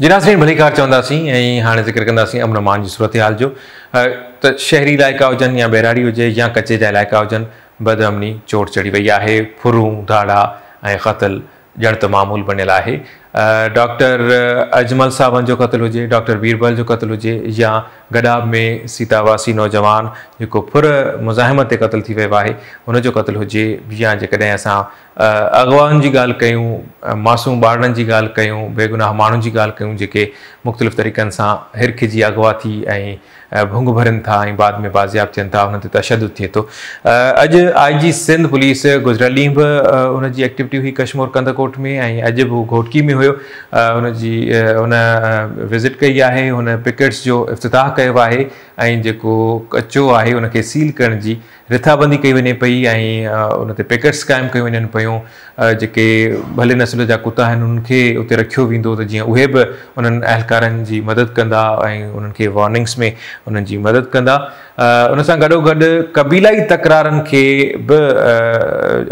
جي ناظرين ڀليڪار چونداسين ۽ هاڻي ذڪر ڪنداسين امن امان جي صورتحال جو ته شهري علائقا هجن يا ٻهراڙي هجي يا ڪچي جا علائقا هجن بدامني چوٽ چڙهي وئي آهي ڦرون ڌاڙا ۽ قتل ڄڻ ته معمول بڻيل آهي ڊاڪٽر اجمل ساوند جو قتل هجي ڊاڪٽر بيربل جو قتل هجي يا گڏاب ۾ سيتا واسي نوجوان جيڪو ڦر مزاحمت تي قتل ٿي ويو آهي ان جو قتل هجي يا جيڪڏهن اسان اغوائن جي ڳالهه ڪيون، معصوم ٻارڙن جي ڳالهه ڪيون، بيگناهه ماڻهن جي ڳالهه ڪيون جيڪي مختلف طريقن سان هرکجي اغوا ٿي ۽ ڀنگ ڀرين ٿا ۽ بعد ۾ بازياب ٿين ٿا انهن تي تشدد ٿئي ٿو. اڄ آء جي سنڌ پوليس گذريل ڏينهن به ان جي ايڪٽيوٽي هئي ڪشمور ڪنڌڪوٽ ۾ ۽ اڄ به هو گهوٽڪي ۾ هيو ان جي ان وزٽ ڪئي آهي هن پڪيٽس جو افتتاح ڪيو آهي ۽ جيڪو ڪچو آهي ان کي سيل ڪرڻ جي رٿابندي ڪئي وڃي پئي ۽ ان تي پيڪيٽس قائم ڪيون وڃن پيون جيڪي ڀلي نسل جا ڪتا آهن انهن کي اتي رکيو ويندو ته جيئن اهي به انهن اهلڪارن جي مدد ڪندا ۽ انهن کي وارننگس ۾ انهن جي مدد ڪندا ان سان گڏو گڏ قبيلائي تڪرارن کي به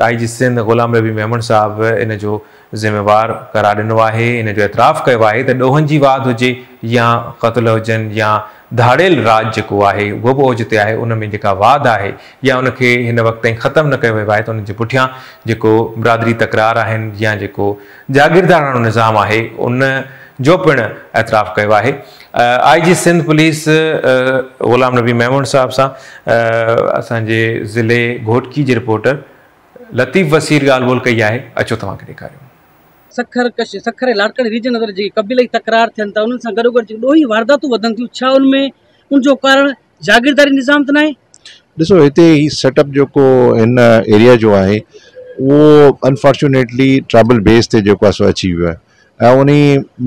آء جي سنڌ غلام نبي ميمڻ صاحب ان جو ذميوار قرار ڏنو آهي، ان جو اعتراف ڪيو آهي ته ڏوهن جي واڌ هجي يا قتل هجن يا ڌاڙيل راڄ جيڪو آهي اهو به اوج تي آهي ان ۾ جيڪا واڌ آهي يا ان کي هن وقت تائين ختم نه ڪيو ويو آهي ته ان جي پٺيان جيڪو برادري تڪرار آهن يا جيڪو جاگيرداراڻو نظام آهي ان جو پڻ اعتراف ڪيو آهي. آء جي سنڌ پوليس غلام نبي ميمڻ صاحب سان اسان جي ضلعي گهوٽڪي جي رپورٽر لطيف وسير ڳالهه ٻولهه ڪئي آهي اچو توهان کي ڏيکاريون. سکر، ڪش، سکر ۽ لاڙڪاڻي ريجن اندر جيڪي قبيلائي تڪرار ٿين ٿا انهن سان گڏوگڏ جيڪي ڏوهي وارداتون وڌن ٿيون ڇا ان ۾ ان جو ڪارڻ جاگيرداري نظام ته ناهي؟ ڏسو هتي هي سيٽ اپ جيڪو هن ايريا جو آهي اهو انفارچونيٽلي ٽرائبل بيس تي جيڪو آهي سو اچي ويو آهي ۽ انهي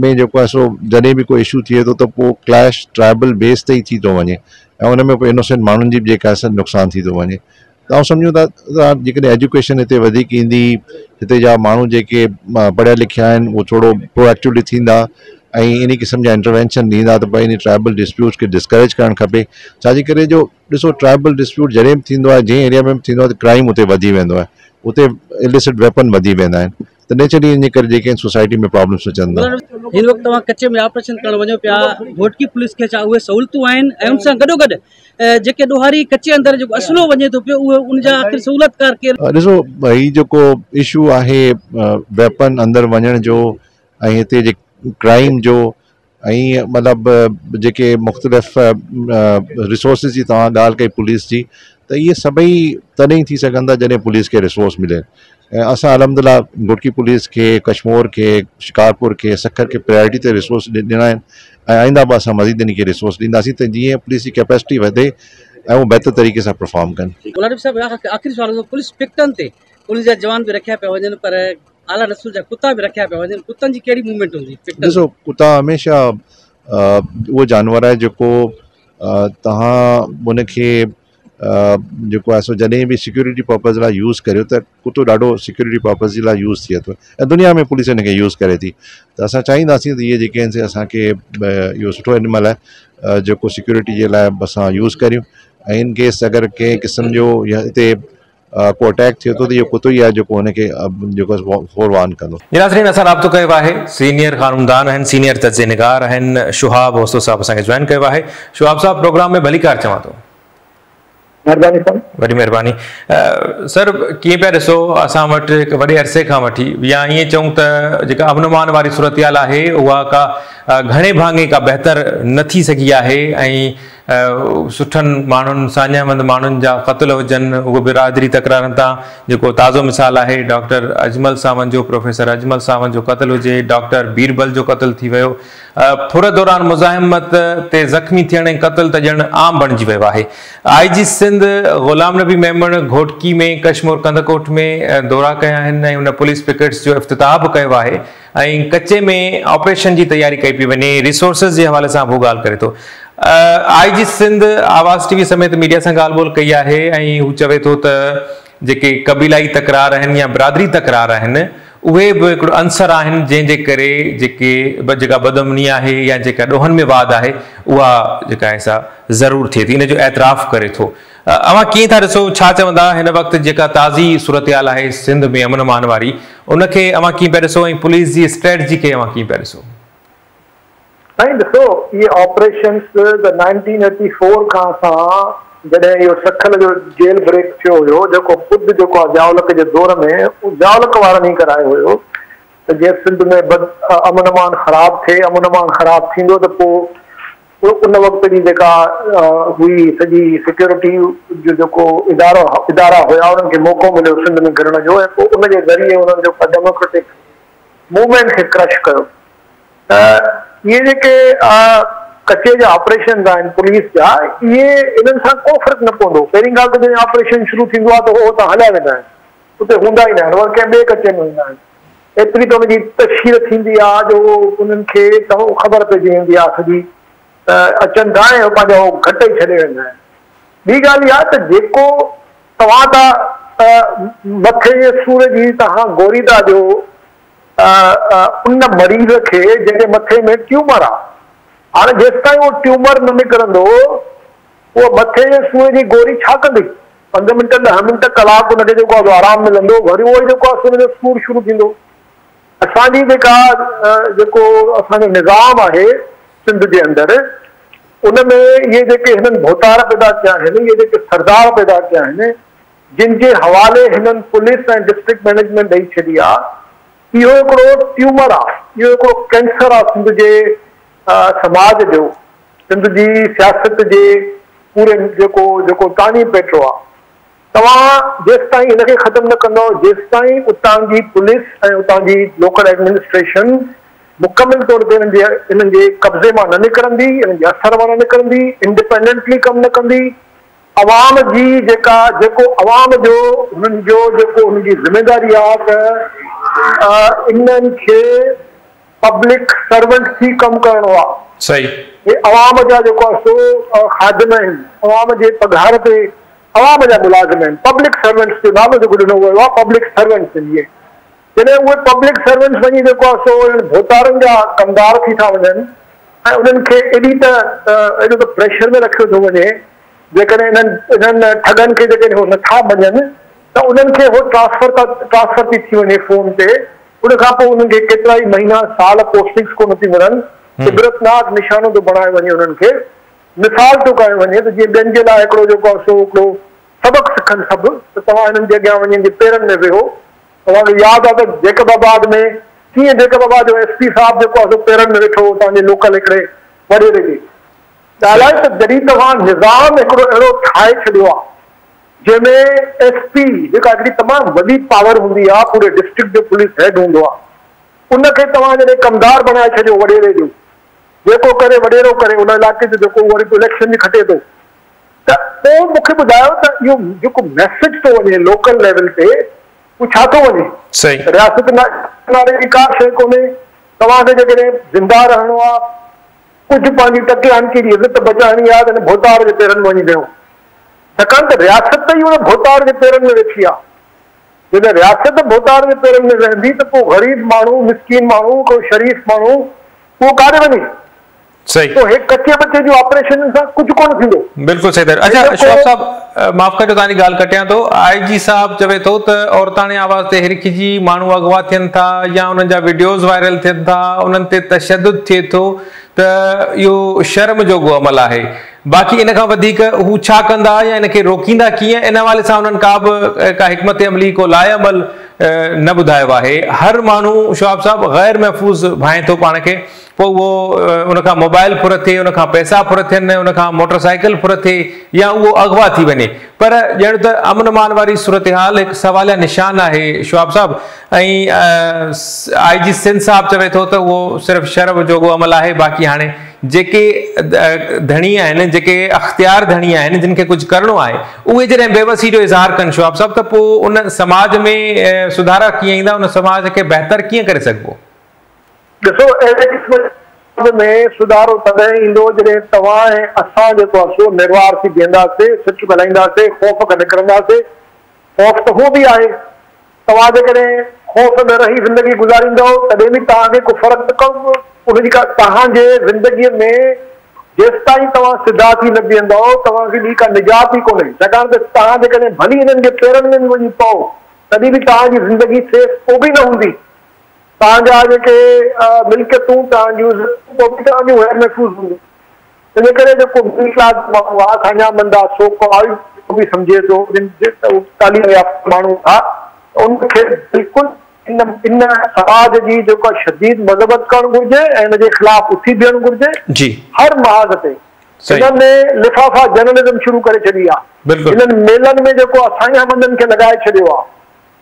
۾ جيڪو آهي سو جڏهن به ڪو اشو ٿئي ٿو ته پوء ڪليش ٽرائبل بيس تي ئي ٿي ٿو وڃي ۽ ان ۾ پوء انوسينٽ ماڻهن جي به جيڪا آهي سا نقصان ٿي ٿو وڃي ته آئون سمجهون ٿا ته جيڪڏهن ايجوڪيشن هتي وڌيڪ ايندي هتي جا ماڻهو جيڪي پڙهيا لکيا آهن اهو ٿورو پرو ايڪٽوولي ٿيندا ۽ انهي قسم جا انٽروينشن ڏيندا ته ڀئي انهي ٽرائبل ڊسپيوٽس کي ڊسڪريج ڪرڻ کپي ڇا جي ڪري جو ڏسو ٽرائبل ڊسپيوٽ جڏهن به ٿيندو آهي جنهن ايريا ۾ به ٿيندو آهي ته ڪرائم اتي وڌي ويندو آهي اتي اليسٽ ويپن وڌي ويندا آهن ته نيچرلي ان جي ڪري جيڪي آهن سوسائٽي ۾ پرابلمس اچن ٿا. هن وقت توهان ڪچي ۾ آپريشن ڪرڻ وڃو پيا گهوٽڪي پوليس کي ڇا اهي سهولتون آهن ۽ ان سان گڏوگڏ جيڪي ڏوهاري ڪچي اندر جيڪو اسلحو وڃي ٿو پيو اهي ان جا آخر سهولتڪار ڪير؟ ڏسو هي جيڪو اشو آهي ويپن اندر وڃڻ جو ۽ هتي جي ڪرائيم جو ۽ مطلب جيڪي مختلف ريسورسز جي توهان ڳالهه ڪئي پوليس جي ته اهي سڀئي تڏهن ئي ٿي سگهن ٿا جڏهن پوليس کي ريسورس ملي ۽ اسان الحمد لله گهوٽڪي پوليس کي ڪشمور کي شڪارپور کي سکر کي پرائرٽي تي ريسورس ڏنا آهن ۽ آئنده به اسان مزيد ان کي ريسورس ڏينداسين ته جيئن پوليس جي ڪيپيسٽي وڌي ۽ هو بهتر طريقي سان پرفارم ڪن. غلام صاحب آخري سوال هوندو پوليس پڪٽن تي پوليس جا جوان به رکيا پيا وڃن پر اعليٰ نسل جا ڪتا به رکيا پيا وڃن ڪتن جي ڪهڙي موومينٽ هوندي؟ ڏسو ڪتا هميشه اهو جانور آهي جيڪو توهان ان کي جيڪو آهي سو جڏهن به سيڪيورٽي پرپز لاء يوز ڪريو ته ڪتو ڏاڍو سيڪيورٽي پرپز جي لاء يوز ٿئي ٿو ۽ دنيا ۾ پوليس ان کي يوز ڪري ٿي ته اسان چاهينداسين ته اهي جيڪي آهن سي اسانکي اهو سٺو اينيمل آهي جيڪو سيڪيورٽي جي لاء اسان يوز ڪريون ۽ ان ڪيس اگر ڪنهن قسم جو يا هتي ڪو اٽيڪ ٿئي ٿو ته اهو ڪتو ئي آهي جيڪو هن کي جيڪو فور وارن ڪندو. جي ناظرين اسان رابطو ڪيو آهي سينيئر قانوندان آهن سينيئر تجزئي نگار آهن شهاب اوستو صاحب اسان کي جوائن ڪيو آهي شهاب صاحب پروگرام ۾ ڀليڪار چوان ٿو. مهرباني سر. وڏي مهرباني سر ڪيئن پيا ڏسو اسان وٽ هڪ وڏي عرصي کان وٺي يا ائين چئون ته جيڪا امن امان واري صورتحال آهي اها ڪا گهڻي ڀاڱي ڪا بهتر نه ٿي سگهي آهي ۽ سٺن ماڻهن، ساڃاهه وند ماڻهن جا قتل هجن، اهو برادري تڪرارن تان، جيڪو تازو مثال آهي ڊاڪٽر اجمل ساوند جو، پروفيسر اجمل ساوند جو قتل هجي، ڊاڪٽر بيربل جو قتل ٿي ويو، ڦر دوران مزاحمت تي زخمي ٿيڻ ۽ قتل ته ڄڻ عام بڻجي ويو آهي. آء جي سنڌ غلام نبي ميمڻ گهوٽڪي ۾ ڪشمور ڪنڌڪوٽ ۾ دورا ڪيا آهن ۽ ان پوليس پڪيٽس جو افتتاح به ڪيو آهي ۽ ڪچي ۾ آپريشن جي تياري ڪئي پئي وڃي، ريسورسز جي حوالي سان به هو ڳالهه ڪري ٿو. آء جي سنڌ آواز ٽي وي سميت ميڊيا سان ڳالهه ٻولهه ڪئي آهي ۽ هو چوي ٿو ته جيڪي قبيلائي تڪرار آهن يا برادري تڪرار آهن اهي به هڪڙو عنصر آهن جنهن جي ڪري جيڪي جيڪا بدامني آهي يا جيڪا ڏوهن ۾ واڌ آهي اها جيڪا آهي سا ضرور ٿئي ٿي ان جو اعتراف ڪري ٿو. اوهان ڪيئن ٿا ڏسو ڇا چوندا هن وقت جيڪا تازي صورتحال آهي سنڌ ۾ امن امان واري ان کي اوهان ڪيئن پيا ڏسو ۽ پوليس جي اسٽريٽجي کي اوهان ڪيئن پيا ڏسو؟ साईं ॾिसो, इहे ऑपरेशंस त 1984 खां असां जॾहिं इहो सखल जो जेल ब्रेक थियो हुयो, जेको ख़ुदि जेको आहे ज़ियाउलक जे दौर में ज़ियाउलक वारनि ई करायो हुयो त जीअं सिंध में अमन अमान ख़राबु थिए, अमन अमान ख़राबु थींदो त पोइ उन वक़्त जी जेका हुई सॼी सिक्योरिटी जो जेको इदारा हुया उन्हनि खे मौक़ो मिलियो सिंध में घुरण जो, ऐं पोइ उन जे ज़रिए उन्हनि जेको डेमोक्रेटिक मूवमेंट खे क्रश कयो। त इहे जेके कचे जा ऑपरेशन आहिनि पुलिस जा, इहे इन्हनि सां को फ़र्क़ु न पवंदो। पहिरीं ॻाल्हि त जॾहिं ऑपरेशन शुरू थींदो आहे त उहो हुतां हलिया वेंदा आहिनि, उते हूंदा ई न आहिनि, वरी कंहिं ॿिए कचे में हूंदा आहिनि। एतिरी त हुनजी तशहीर थींदी आहे जो उन्हनि खे त ख़बर पइजी वेंदी आहे सॼी, त अचनि था ऐं पंहिंजो घटि ई छॾे वेंदा आहिनि। ॿी ॻाल्हि इहा त जेको तव्हां था मथे जे सूर जी तव्हां गोरी था ॾियो उन मरीज़ खे जंहिंजे मथे में ट्यूमर आहे, हाणे जेसि ताईं उहो ट्यूमर न निकिरंदो, उहो मथे जे सूर जी गोरी छा कंदी? 5 मिंट 10 मिंट कलाक हुनखे जेको आहे आराम मिलंदो, वरी उहो ई जेको आहे हुनजो सूर शुरू थींदो। असांजी जेका जेको असांजो निज़ाम आहे सिंध जे अंदरि, उन में इहे जेके हिननि भोतार पैदा कया आहिनि, इहे जेके सरदार पैदा कया आहिनि, जिन जे हवाले हिननि पुलिस ऐं डिस्ट्रिक्ट मैनेजमेंट ॾेई छॾी आहे, इहो हिकिड़ो ट्यूमर आहे, इहो हिकिड़ो कैंसर आहे सिंध जे समाज जो, सिंध जी सियासत जे पूरे जेको जेको तानी पेटो आहे। तव्हां जेसि ताईं हिनखे ख़तमु न कंदव, जेसि ताईं उतां जी पुलिस ऐं उतां जी लोकल एडमिनिस्ट्रेशन मुकमिल तौर ते इन्हनि जे कब्ज़े मां न निकिरंदी, इन्हनि जे असर मां न निकिरंदी, इंडिपेंडेंटली कमु न कंदी, अवाम जी जेका जेको अवाम जो हुननि जो जेको हुननि जी ज़िम्मेदारी आहे त इन्हनि खे पब्लिक सर्वेंट थी कमु करिणो आहे। सही, हे अवाम जा जेको आहे सो ख़ादिम आहिनि, अवाम जे पघार ते अवाम जा मुलाज़िम आहिनि। पब्लिक सर्वेंट्स जो नालो जेको ॾिनो वियो आहे पब्लिक सर्वेंट्स इहे, जॾहिं उहे पब्लिक सर्वेंट्स वञी जेको आहे सो भोतारनि जा कमदार थी था वञनि ऐं उन्हनि खे एॾी त एॾो त प्रेशर में रखियो थो वञे, जेकॾहिं इन्हनि इन्हनि ठॻनि खे जेकॾहिं हो नथा मञनि त उन्हनि खे हो ट्रांसफ़र थी थी वञे फ़ोन ते। उन खां पोइ उन्हनि खे केतिरा ई महीना साल पोस्टिंग्स कोन थी मिलनि, इबरतनाक निशानो थो बणायो वञे, उन्हनि खे मिसाल थो कयो वञे त जीअं ॿियनि जे लाइ हिकिड़ो जेको आहे सो हिकिड़ो सबक़ु सिखनि सभु, त तव्हां हिननि जे अॻियां वञी हिननि जे पेरनि में वेहो। तव्हांखे यादि आहे त जेकबाबाद में कीअं जेकबाबाद जो एस पी साहिबु जेको आहे सो पेरनि में वेठो हो तव्हांजे लोकल हिकिड़े वॾेरे जे। ॻाल्हि आहे त जॾहिं तव्हां निज़ाम हिकिड़ो अहिड़ो ठाहे छॾियो आहे जंहिंमें एस पी जेका हिकिड़ी तमामु वॾी पावर हूंदी आहे, पूरे डिस्ट्रिक्ट जो पुलिस हेड हूंदो आहे, उनखे तव्हां जॾहिं कमदार बनाए छॾियो वॾेरे जो, जेको करे वॾेरो करे उन इलाइक़े जो जेको वरी इलेक्शन बि खटे थो, त पोइ मूंखे ॿुधायो त इहो जेको मैसेज थो वञे लोकल लेवल ते उहो छा थो वञे? सही, रियासत नाले जी का शइ कोन्हे। तव्हांखे जेकॾहिं ज़िंदा रहणो आहे, कुझु पंहिंजी टके अनकी जी इज़त बचाइणी आहे त हिन भोतार जे पेरनि में वञी वेहो, छाकाणि त रियासत ई हुन भोतार जे पेरनि में वेठी आहे। जॾहिं रियासत भोतार जे पेरनि में वेहंदी त पोइ ग़रीब माण्हू, मिसकीन माण्हू, को शरीफ़ माण्हू उहो काॾे वञे? सही, तो हे कचे बचे जो ऑपरेशन सां कुझु कोन थींदो। बिल्कुलु सही। अच्छा शोएब साहब, माफ़ कजो तव्हांजी ॻाल्हि कटियां थो। आई जी साहब चवे थो त औरताणे आवाज़ ते हिरखिजी माण्हू अॻवा थियनि था या उन्हनि जा वीडियोज़ वायरल थियनि था, उन्हनि ते तशदुद थिए थो, त इहो शर्म जोॻो अमल आहे। बाक़ी इन खां वधीक हू छा कंदा या इनखे रोकींदा कीअं, इन हवाले सां उन्हनि का बि का हिकमत अमली, को लाए अमल न ॿुधायो आहे। हर माण्हू शोएब साहब ग़ैर महफ़ूज़ भाए थो पाण खे, पोइ उहो उनखां मोबाइल फुर थिए, उनखां पैसा फुर थियनि, उनखां मोटरसाइकिल फुर थिए या उहो अॻवा थी वञे, पर ॼण त अमन अमान वारी सूरत हाल हिकु सवालिया निशान आहे शोएब साहब। ऐं आई जी सिंध साहब चवे थो त उहो सिर्फ़ु शर्म जोॻो अमल आहे। बाक़ी हाणे जेके धणी आहिनि, जेके अख़्तियार धणी आहिनि, जिन खे कुझु करिणो आहे, उहे जॾहिं बेबसी जो इज़हार कनि शोएब साहब, त पोइ उन समाज में सुधारा कीअं ईंदा, उन समाज खे बहितर कीअं करे सघिबो? ॾिसो, अहिड़े क़िस्म में सुधारो तॾहिं ईंदो जॾहिं तव्हां ऐं असां जेको आहे सो निर्वार थी बीहंदासीं, सचु ॻाल्हाईंदासीं, ख़ौफ़ खां निकिरंदासीं। ख़ौफ़ त हू बि आहे, तव्हां जेकॾहिं ख़ौफ़ में रही ज़िंदगी गुज़ारींदव तॾहिं बि तव्हांखे को फ़र्क़ु त कोन, उनजी का तव्हांजे ज़िंदगीअ में जेसि ताईं तव्हां सिधा थी न बीहंदव तव्हांखे ॿी का निजात ई कोन्हे। छाकाणि त तव्हां जेकॾहिं भली हिननि जे पेरनि में बि वञी पओ तॾहिं बि तव्हांजी ज़िंदगी सेफ़ पोइ बि न हूंदी। توهان جا جيڪي ملڪيتون، توهان جون عزتون پوء به توهان جون غير محفوظ هونديون. ان ڪري جيڪو مڊل ڪلاس ماڻهو آهي، ساڃاهه مند آهي، سو ڪال به سمجهي ٿو، جن تعليم يافته ماڻهو آهي، ان کي بلڪل ان ان سماج جي جيڪو آهي شديد مذمت ڪرڻ گهرجي ۽ ان جي خلاف اٿي بيهڻ گهرجي. جي. هر محاذ تي هنن لفافا جرنلزم شروع ڪري ڇڏي آهي. هنن ميلن ۾ جيڪو آهي ساڃاهه مندن کي لڳائي ڇڏيو آهي.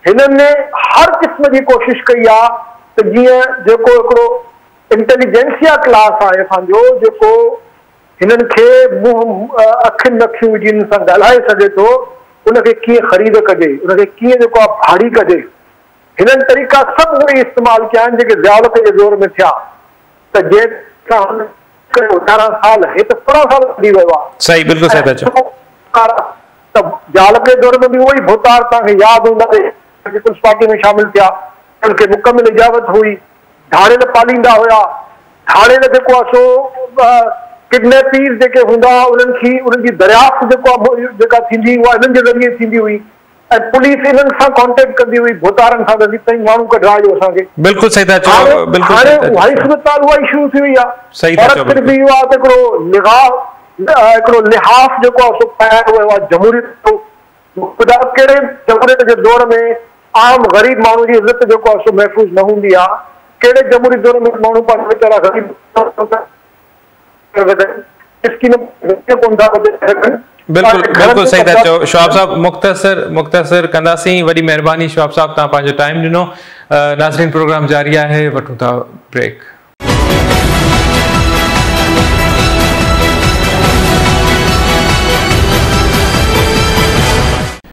هنن هر قسم جي ڪوشش ڪئي آ ته جيئن جيڪو هڪڙو انٽيليجنسيا ڪلاس آهي اسان جو جيڪو هنن کي منهن اکين ۾ اکيون وجهي هنن سان ڳالهائي سگهي ٿو ان کي ڪيئن خريد ڪجي ان کي ڪيئن جيڪو آ ڀاڙي ڪجي هنن طريقا سڀ اهي ئي استعمال ڪيا آهن جيڪي ضياء الحق جي دور ۾ ٿيا ته جنهن سان هن ڪيو 18 سال هي ته 16 سال ڪڍي ويو آ. صحيح بلڪل صحيح ٿا چئو. ته ضياء الحق جي دور ۾ به اهي ئي ڀوتار توهان کي ياد هوندا ته پيپلز پارٽي ۾ شامل ٿيا، انهن کي مڪمل اجازت هئي، ڌاڙيل پاليندا هيا، ڌاڙيل جيڪو آهي سو ڪڊنيپيز جيڪي هوندا هئا انهن کي انهن جي دريافت جيڪو آهي جيڪا ٿيندي هئي اها انهن جي ذريعي ٿيندي هئي ۽ پوليس انهن سان ڪانٽيڪٽ ڪندي هئي ڀوتارن سان ته سائين ماڻهو ڪڍرايو اسان کي. بلڪل صحيح ٿا چئو بلڪل هاڻي اها ئي صورتحال اها ئي شروع ٿي وئي آهي صحيح ٿا چئو فرق صرف اهو آهي ته هڪڙو لغاء هڪڙو لحاف جيڪو آهي سو پايو ويو آهي جمهوريت جو. ٻڌايو ڪهڙي جمهوريت جي دور ۾ عام غريب ماڻهو جي عزت جيڪو آهي سو محفوظ نه هوندي آهي؟ ڪهڙي جمهوري دور ۾ ماڻهو پنهنجا ويچارا غريب مسڪين ڪونه ٿا بچائي سگهن. بلڪل بلڪل صحيح ٿا چئو شهاب صاحب مختصر مختصر ڪنداسين وڏي مهرباني شهاب صاحب توهان پنهنجو ٽائيم ڏنو ناظرين پروگرام جاري آهي وٺون ٿا بريڪ.